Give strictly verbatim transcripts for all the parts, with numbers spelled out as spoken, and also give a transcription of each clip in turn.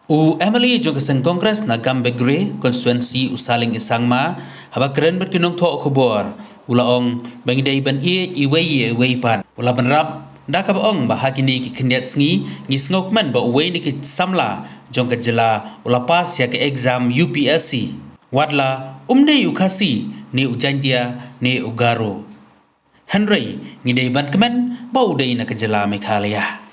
U M L A jong ka seng Congress na Gambegre constituency, u Saleng Isangma, haba kren bad ki nongthoh khubor, u la ong ba ngi dei ban ïeit iwei ïa iwei pat. U la bynrap da kaba ong ba ha kine ki khyndiat sngi ngi sngewkmen ba uwei na ki samla jong ka jylla u la pass ïa ka exam U P S C. Wat la um dei u Khasi ne u Jaintia ne u Garo. Hynrei ngi dei ban kmen ba u dei na ka jylla Meghalaya.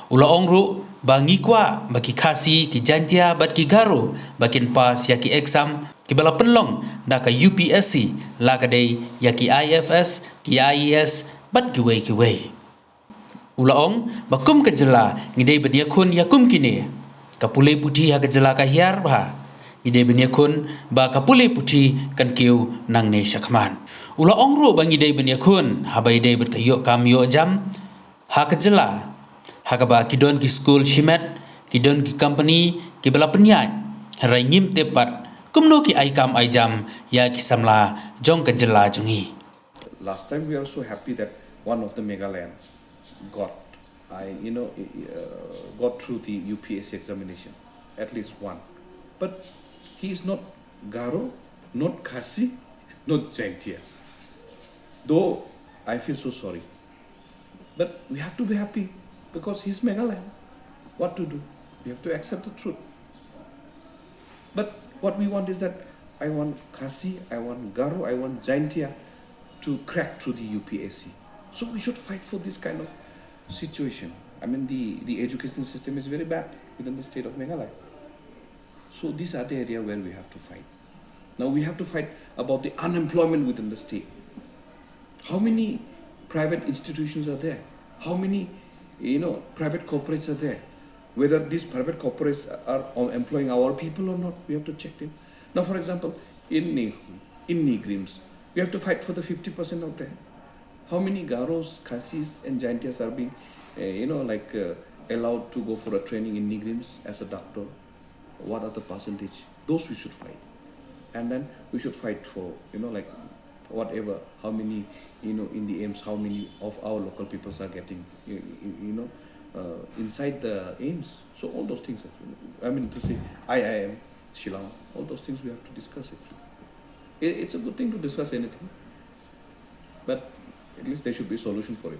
U la ong ruh ba ngi kwah ba ki Khasi, ki Jaintia bad ki Garo ba kin pass ïa ki exam kiba la pynlong da ka U P S C, la ka dei ïa ki I F S, ki I A S bad kiwei kiwei. U la ong ba kum ka jylla ngi dei ban ïakhun ïa kum kine. Ka pule puthi ha ka jylla ka hiar bha. Ngi dei ban ïakhun ba ka pule puthi kan kiew nangne shakhmat. U la ong ruh ba ngi dei ban ïakhun haba ïadei bad ka ïoh kam ïoh jam ha ka jylla, ha kaba ki don ki skul shimet, ki don ki company kiba la pynïaid. Hynrei ngim tip pat kumno ki ai kam ai jam ïa ki samla jong ka jylla jong ngi. Last time we are so happy that one of the Meghalaya got, I you know uh, got through the U P S C examination, at least one. But he is not Garo, not Khasi, not Jaintia. Though I feel so sorry, but we have to be happy because he's Meghalaya. What to do? We have to accept the truth. But what we want is that I want Khasi, I want Garo, I want Jaintia to crack through the U P S C. So we should fight for this kind of situation. I mean, the, the education system is very bad within the state of Meghalaya. So these are the area where we have to fight. Now we have to fight about the unemployment within the state. How many private institutions are there? How many, you know, private corporates are there? Whether these private corporates are employing our people or not, we have to check them. Now, for example, in NEHU, in NEIGRIHMS, we have to fight for the fifty percent out there. How many Garos, Khasis, and Jaintias are being, uh, you know, like uh, allowed to go for a training in NEIGRIHMS as a doctor? What are the percentage? Those we should fight. And then we should fight for, you know, like whatever, how many, you know, in the AIIMS, how many of our local peoples are getting, you, you, you know, uh, inside the AIIMS. So all those things, I mean to say, I I M, Shillong, all those things we have to discuss it. It, it's a good thing to discuss anything, but at least there should be a solution for it.